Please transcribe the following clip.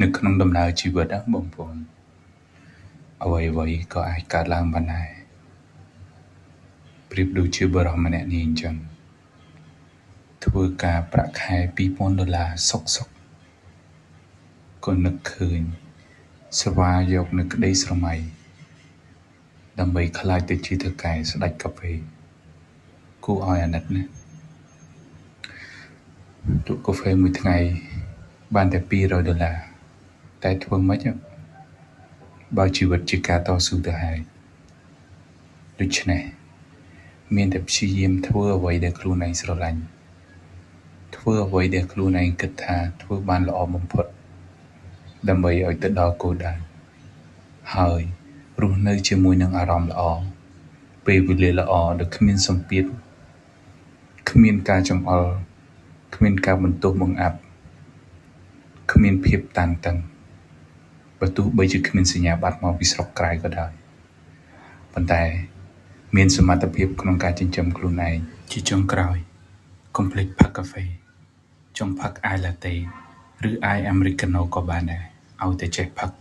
នៅក្នុងដំណើរជីវិតណាបងប្អូនអ្វីៗក៏អាចកើតឡើងបានដែរប្រៀបដូចជាបុរសម្នាក់នេះអញ្ចឹងធ្វើការប្រាក់ខែ2000ដុល្លារសុកសុកក៏នឹកឃើញស្វាយកនៅក្តីស្រមៃដើម្បីក្លាយទៅជាថៅកែស្ដេចកាហ្វេគួរឲ្យអាណិតណាស់លក់កាហ្វេមួយថ្ងៃបានតែ200ដុល្លារតែធ្វើម៉េចបើជីវិតជាការតស៊ូទៅហើយដូច្នេះមានតែព្យាយាមធ្វើអ្វីដែលខ្លួនឯងស្រឡាញ់ធ្វើអ្វីដែលខ្លួនឯងគិតថាធ្វើបានល្អបំផុតដើម្បីឲ្យទៅដល់គោលដៅហើយរស់នៅជាមួយនឹងអារម្មណ៍ល្អពេលវេលាល្អដែលគ្មានសម្ពាធគ្មានការចង្អុលគ្មានការបន្ទោសបង្អាប់គ្មានភាពតានតឹងបើទោះបីជាគ្មានសញ្ញាបត្រមកពីស្រុកក្រៅក៏ដោយប៉ុន្តែមានសមត្ថភាពក្នុងការចិញ្ចឹមខ្លួនឯងជាចុងក្រោយកុំភ្លេចផឹកកាហ្វេចង់ផឹកអាយឡាតេឬអាយអាមេរិកាណូក៏បានដែរឲ្យតែចេះផឹក